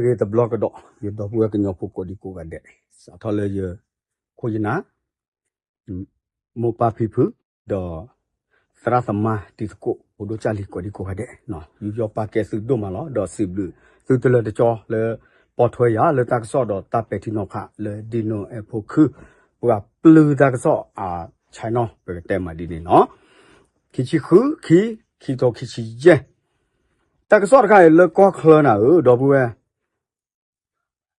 ဂ့ၤတဘျီကဒီး ယဒီပုၢ်ဝဲၢ်ကညီဖိကိးဒံကိးဂၤဒဲး, စးထီၣ်လၢယခိၣ်ယနၢ် မိၢ်ပၢ်ဖံဖု ဒီး သရၣ်သမါတံၤသကိး ဖိဒိၣ်ကၢ်လံၤကိးဒံကိးဂၤဒဲး, ယူးယီၣ်ပာ်ကဲသုဒိၣ်မးလီၤ. ဒီးစံးဘျုးသုတလၢတကၠီလၢ ပိာ်ထွဲယၤလၢတၢ်ကစီၣ်ဒီးတၢ်ပဲာ်ထံနီၤဖးလၢဒ်နိအဲၣ်ဖိခု ပှၤပျုၢ်တၢ်ကစီၣ်အ channel ပကတဲမးဒ်န့ၣ်လီၤ. ခံဆံဃု ခံ, ခံထိခံဆံယဲၢ်, တၢ်ကစီၣ်တခါအံၤလၢကီၢ်ချၢနၤဧၢ ဒီပုၢ်ဝဲၢ်,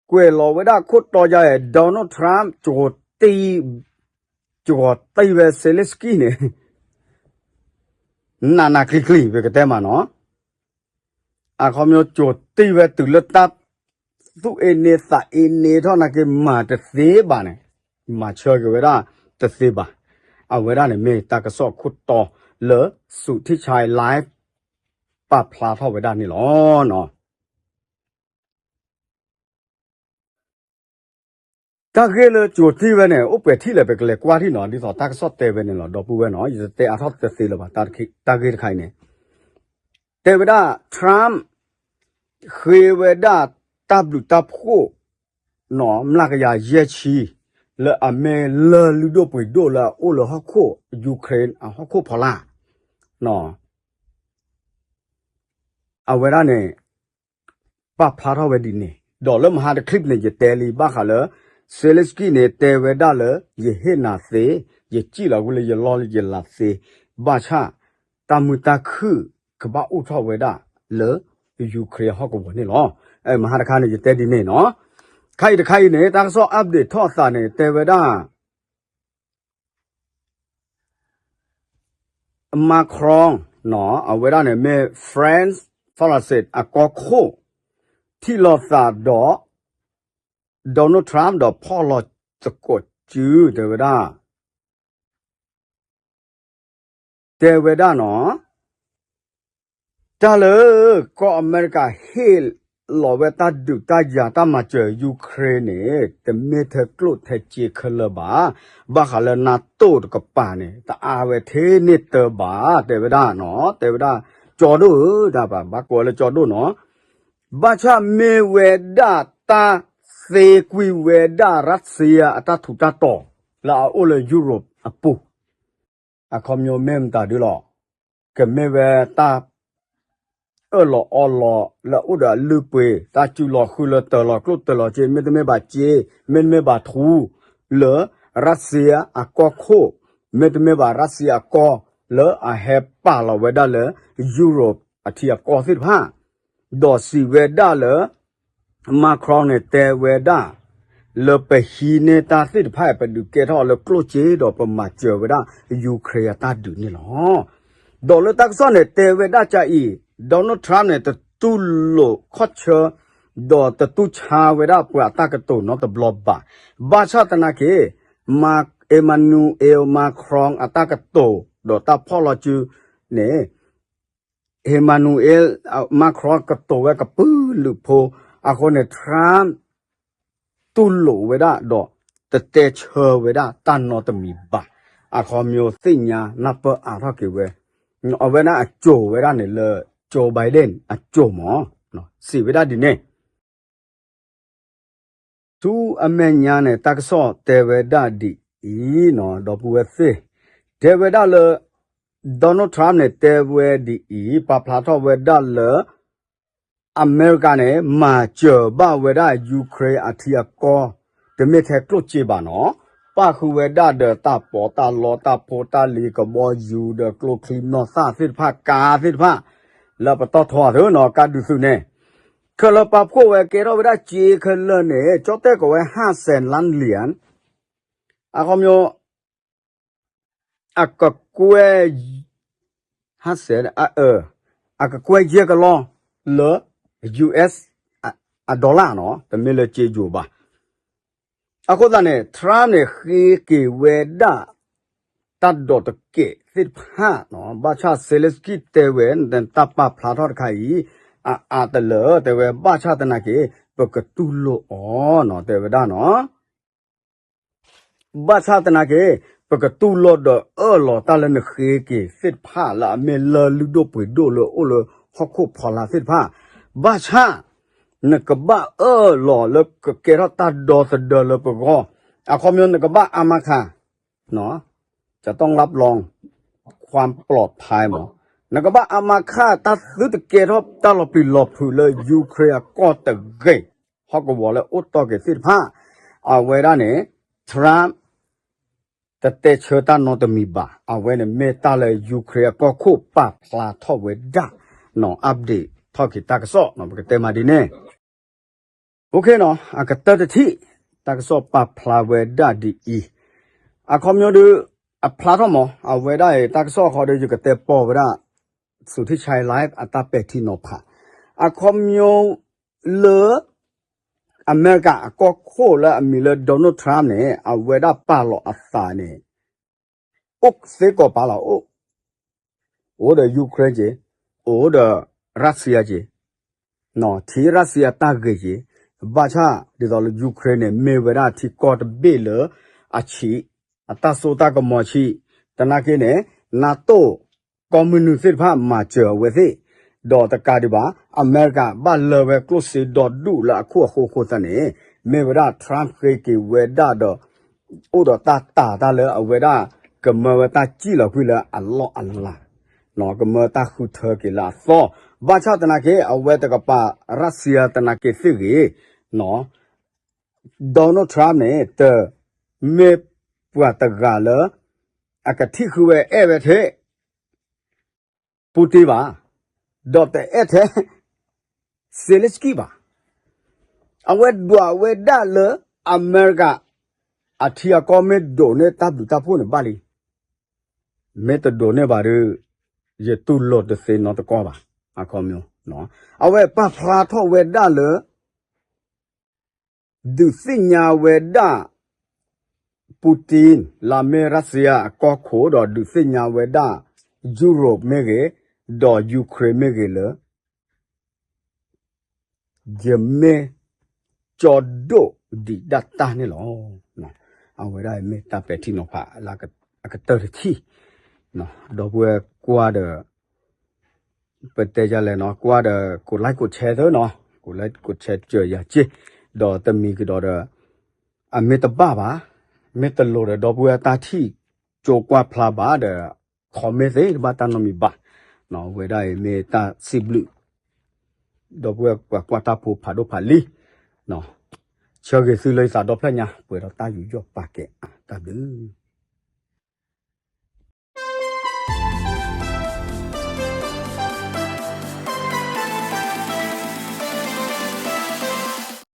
ကွဲးလီၤဝဲဒၣ်ခိၣ်တီယါအံၤ Donald Trump ကၠိၤတံၢ်, ကၠိၤတံၢ်ဝဲ Zelensky န့ၣ် နးနးကျံၤကျံၤ ပကတဲမးနီၤ, အခီပညီကၠိၤတံၢ်ဝဲတုၤလၢတၢ်သူၣ်အ့န့သးအ့န့ထီၣ်နာ်က့မၤတသ့ဘၣ်န့ၣ်, မၤဆၢက့ၤဝဲဒၣ်တသ့ဘၣ်. အဝဲဒၣ်န့ၣ်မ့ၢ်တၢ်ကစီၣ်ခိၣ်တီလၢ Suit Teachai Live ပာ်ဖျါထီၣ်ဝဲဒၣ်န့ၣ်လီၤ. တၢ်ဂ့ၢ်လၢကၠိၤတံၢ်ဝဲန့ၣ် အိၣ်ပှဲၤထံၣ်လဲၣ် ပကလဲၤကွၢ်ထံၣ်နီၤ, ဒ်သိးတၢ်ကစီၣ်တဲဝဲန့ၣ်လီၤ ဒီပုၢ်ဝဲၢ်နီၤ, ယတတဲအါထီၣ်တသ့လၢၤဘၣ်, တၢ်ဂ့ၢ်တခါအံၤန့ၣ် တဲဝဲဒၣ် Trump ဃ့ဝဲဒၣ်တၢ်ဘျုးတၢ်ဖှိၣ် နီၤ မျးကယၤယဲၢ်ဆံ လၢအမ့ၢ်လၢၢ်လုၢ်ဒိၣ်ပှ့ၤဒိၣ်လၢအအိၣ်လၢဟီၣ်ခိၣ် Ukraine အဟီၣ်ခိၣ်ဖီလာ် အဝဲဒၣ်န့ၣ် ပာ်ဖျါထီၣ်ဝဲဒ်န့ၣ်, ဒီးလၢမဟါတ clip န့ၣ် ယတဲလံဘၣ်ဃးလၢ Zelensky န့ၣ် တဲဝဲဒၣ်လၢ ယဟ့ၣ်နၤသ့, ယစံၣ်လီၤဝံၤလၢယလီၢ်လၢယလၤသ့, ဘၣ်ဆၣ် တၢ်မုာ်တၢ်ခုၣ်ကဘၣ်အိၣ်ထီၣ်ဝဲဒၣ်လၢ Ukraine ဟီၣ်ကဝီၤန့ၣ်လီၤ. မဟါတခါန့ၣ် ယတဲဒ်န့ၣ်နီၤ. ခါအံၤတခါအံၤန့ၣ် တၢ်ကစီၣ် update ထီၣ်အသးန့ၣ် တဲဝဲဒၣ် Macron နီၤ အဝဲဒၣ်န့ၣ်မ့ၢ် France ဖရၣ်စ့းအကီၢ်ခိၣ် ထံၣ်လိာ်သးဒီး Donald Trump ဒီးဖီၣ်လီၤသကိးစု တဲဝဲဒၣ် တဲဝဲဒၣ်နီၤ တၢ်လၢ ကီၢ်အမဲရကၤဟ့ၣ်လီၤဝဲတၢ်ဒုးတၢ်ယၤတၢ်မၤစၢၤ Ukraine န့ၣ် တမ့ၢ်ထဲကျိၣ်ထဲစ့ခဲလၢာ်ဘၣ်. ဘၣ်ဃးလၢ NATO တကပၤန့ၣ် တအါဝဲထဲန့ၣ်တၢ်ဘၣ် တဲဝဲဒၣ်နီၤ တဲဝဲဒၣ် ကၠီဒိၣ်ဧၢ တၢ်ဘၣ် ဘၣ်ကိးဝဲလၢကၠီဒိၣ်နီၤ ဘၣ်ဆၣ်မ့ၢ်ဝဲဒၣ်တၢ်သ့ကွံာ်ဝဲဒၣ် Russia အတၢ်ထူးတၢ်တီၤ လၢအအိၣ်လၢ Europe အပူၤ အခီပညီမ့ၢ်မတၤဒုလီၤ. ကမ့ၢ်ဝဲတၢ် အၢၣ်လီၤအီလီၤလၢအအိၣ်ဒီးအလုၢ်အပှ့ၤ တၢ်စုလီၤဃုလၢတၢၤလီၤကျိၣ်တၢၤလီၤစ့ မ့တမ့ၢ်ဘၣ်စ့ မ့တမ့ၢ်ဘၣ်ထူ လၢ Russia အကီၢ်ခိၣ် မ့တမ့ၢ်ဘၣ် Russia အကီၢ် လၢအဟဲပာ်လီၤဝဲဒၣ်လၢ Europe အထံအကီၢ်သ့ၣ်တဖၣ် ဒီးစံးဝဲဒၣ်လၢ Macron န့ၣ် တဲဝဲဒၣ် လၢပဟံးန့ၢ်တၢ်သ့ၣ်တဖၣ် ပဒုးကဲထီၣ်အီၤလၢကျိၣ်စ့ ဒီးပမၤစၢၤဝဲဒၣ် Ukraine အတၢ်ဒုးန့ၣ်လီၤ. ဒီးလၢတၢ်ကစီၣ်န့ၣ် တဲဝဲဒၣ်ကအံၤ Donald Trump န့ၣ် တတူၢ်လိာ်ခီၣ်ဆၢ ဒီးတတူၢ်ဆါဝဲဒၣ်ပှၤအတၢ်ကတိၤနီတဘျီဘၣ်. ဘၣ်ဆၣ်သနာ်က့ Emmanuel Macron အတၢ်ကတိၤ ဒီးတၢ်ဖီၣ်လီၤစုန့ၣ် Emmanuel Macron ကတိၤဝဲကပုာ်လုးဖိ အဃိန့ၣ် Trump တူၢ်လိာ်ဝဲဒၣ်ဒီး တတဲဆၢဝဲဒၣ်တၢ်နီတမံၤဘၣ်. အခီပညီသ့ၣ်ညါနၢ်ပၢၢ်အါထီၣ်က့ၤဝဲ အဝဲဒၣ်အစိၤဝဲဒၣ်န့ၣ်လၢ Joe Biden အစိၤမး စံးဝဲဒၣ်ဒ်န့ၣ် ဆူအမဲာ်ညါန့ၣ် တၢ်ကစီၣ်တဲဝဲဒၣ်ဒ်အံၤနီၤ ဒီပုၢ်ဝဲၢ်သ့ၣ်, တဲဝဲဒၣ်လၢ Donald Trump န့ၣ် တဲဝဲဒ်အံၤ ပာ်ဖျါထီၣ်ဝဲဒၣ်လၢ အမဲရကၤန့ၣ် မၤစၢၤဘၣ်ဝဲဒၣ် Ukraine အထံအကီၢ် တမ့ၢ်ထဲကျိၣ်စ့ဘၣ်နီၤ, ပၣ်ဃုာ်ဝဲဒၣ်ဒီးတၢ်ပီးတၢ်လီ တၢ်ဖိတၢ်လံၤ ကဘီယူၤဒီးကျိချံမျိာ်သၣ်သ့ၣ်တဖၣ် ကါသ့ၣ်တဖၣ် လၢပတီၢ်ထီအသိးနီၤ ကါဒုးသုးန့ၣ် ခဲလၢာ်ပာ်ဖှိၣ်ဝဲကဲထီၣ်ဝဲဒၣ်စ့ခဲလၢာ်န့ၣ် ကၠီၣ်တဲၣ်ကိးဝဲ ဟၣ်စဲးလၣ်လံၣ် အခီပညီ အကကွဲၢ် ဟၣ်စဲး အကကွဲၢ်ယဲၢ်ကလီၢ်လၢ US အ dollar နီၤ တမ့ၢ်လၢစ့ယိၤဘၣ်. အဃိသတးန့ၣ် Trump န့ၣ် ဃ့က့ၤဝဲဒၣ် တၢ်ဒိးတကဲးသ့ၣ်တဖၣ်နီၤ ဘၣ်ဆၣ် Zelensky တဲဝဲ တၢ်ပာ်ဖျါထီၣ်တခါအံၤ အအါတလၢ တဲဝဲ ဘၣ်ဆၣ်သနာ်က့ ပကတူၢ်လိာ်အီၤနီၤ တဲဝဲဒၣ်နီၤ ဘၣ်ဆၣ်သနာ်က့ ပကတူၢ်လိာ်ဒီးအၢၣ်လီၤတၢ်လၢနဃ့က့ၤသ့ၣ်တဖၣ်လၢအမ့ၢ်လၢၢ်လုၢ်ဒိၣ်ပှ့ၤဒိၣ်လၢအိၣ်လၢဟီၣ်ခိၣ်ဖီလာ်သ့ၣ်တဖၣ်, ဘၣ်ဆၣ် နကဘၣ်အၢၣ်လီၤလၢကကဲထီၣ်တၢ်ဒီသဒၢလၢပဂီၢ်, အခီပညီနကဘၣ်အါမးခါ จะต้องรับรอง ความปลอดภัย မး, နကဘၣ်အါမးခါ တၢ်သုတကဲထီၣ်တၢ်လီၤပျံၤလီၤဖုးလၢ Ukraine အကီၢ်တဂ့ၤ, ဟီၣ်ကဝီၤလၢအိၣ်တီၢ်က့ၤသ့ၣ်တဖၣ်, အဝဲဒၣ်န့ၣ် Trump တတဲဆၢတၢ်နီတမံၤဘၣ်. အဝဲန့ၣ်မ့ၢ်တၢ်လၢ Ukraine အကီၢ်ခိၣ်ပာ်ဖျါထီၣ်ဝဲဒၣ်, နီၤ update ထီၣ်က့ၤတၢ်ကစီၣ်နီၤ ပကတဲမးဒ်န့ၣ် OK နီၤ အကတၢၢ်တထံၣ် တၢ်ကစီၣ်ပာ်ဖျါဝဲဒၣ်ဒ်အံၤ, အခီပညီဒီး အဖျါထီၣ်မး အဝဲဒၣ်အံၤ တၢ်ကစီၣ်ဃီဒီး ယကတဲပီၢ်ဝဲဒၣ် သုးထံၣ်ဆဲး live အတၢ်ပဲာ်ထံနီၤဖး, အခီပညီလၢ အမဲရကၤအကီၢ်ခိၣ်လၢအမံၤလၢ Donald Trump န့ၣ် အဝဲဒၣ်ပာ်လီၤအသးန့ၣ် အိၣ်သ့ကီးပာ်လီၤအိၣ်, အိၣ်ဒီး Ukraine က့ၤ, အိၣ်ဒီး Russia က့ၤ, ထံ Russia တၢ်ဂ့ၢ်က့ၤ, ဘၣ်ဆၣ်ဒ်သိးလၢ Ukraine န့ၣ် မ့ၢ်ဝဲဒၣ်ထံကီၢ်တဘ့ၣ်လၢအဆံး, အတၢ်စိတၢ်ကမီၤဆံး, သနာ်က့န့ၣ် NATO ကီၢ်မုၢ်နုာ်သ့ၣ်တဖၣ်မၤစၢၤအဝဲသ့ၣ်, ဒီးတကးဒံးဘၣ် အမဲရကၤဘၣ်လၢဝဲကျိၣ်စ့ဒီဒူၣ်လၢအခိၣ်အဃိအဃိသတးန့ၣ် မ့ၢ်ဝဲဒၣ် Trump ဃ့က့ၤဝဲဒၣ်ဒီး အိၣ်ဒီးတၢ်တာ်တၢ်လၢအဝဲဒၣ် ကမၢဝဲတၢ်စံၣ်လီၤကွံာ်လၢအလီၢ်အလၤ, ကမၢတၢ်ဃုထၢက့ၤလၢအသီ, ဘၣ်ဆၣ်သနာ်က့ အဝဲတကပၤ Russia သနာ်က့သ့ၣ်ဂ့ၤ, Donald Trump န့ၣ် တမ့ၢ်ပှၤတဂၤလၢ အကထံၣ်ဃုာ်ဝဲအဲၣ်ဝဲထဲ Putin ဘၣ်, ဒီးတအဲၣ်ထဲ Zelensky ဘၣ်. အဝဲဒွးဝဲဒၣ်လၢအမဲရကၤ အထံအကီၢ်မ့ၢ်ဒိးန့ၢ်တၢ်ဘျုးတၢ်ဖှိၣ်န့ၣ်ဘၣ်လံ, မ့ၢ်တဒိးန့ၢ်ဘၣ်ဒီး ယတူၢ်လိာ်တသ့နီတကီၢ်ဘၣ်, အခီပညီ, အဝဲပာ်ဖျါထီၣ်ဝဲဒၣ်လၢ ဒုးသ့ၣ်ညါဝဲဒၣ် Putin လၢမ့ၢ် Russia အကီၢ်ခိၣ်ဒီး ဒုးသ့ၣ်ညါဝဲဒၣ် Europe မ့ၢ်ဂ့ၤ, ဒီး Ukraine မ့ၢ်ဂ့ၤလၢ ယမ့ၢ်ကၠီဒိၣ်ဒံးဒၣ်တၢ်န့ၣ်လီၤ. အဝဲဒၣ်မ့ၢ်တၢ်ပဲာ်ထံနီၤဖးလၢအကတၢၢ်တထံၣ်, ဒီပုၢ်ဝဲၢ်ကွၢ်ဒီး ပတဲယလဲၣ်နီၤ ကွၢ်ဒီး ကိး like ကိး share သၢနီၤ, ကိး like ကိး share စၢၤယၤက့, ဒီးတမံၤကဒီးဒီး အမ့ၢ်တဘၣ်ဘၣ်, မ့ၢ်တလိၤဒီး ဒီပုၢ်ဝဲၢ်တၢ်ထံၣ်ကၠိကွၢ်ဖျါဘၣ်ဒီး comment သ့ၣ်တဘၣ်တၢ်နီတမံၤဘၣ်, ဝဲဒၣ်အံၤမ့ၢ်တၢ်စံးဘျုး ဒီပုၢ်ဝဲၢ်ပှၤကွၢ်တၢ်ဖိဖးဒိၣ်ဖးလံၤ, ဆၢဂ့ၤသုလၢယသးဒီဖျၢၣ်ညါ ပှဲၤဒီးတၢ်ယူးယီၣ်ပာ်ကဲအါတၢ်ဘျုး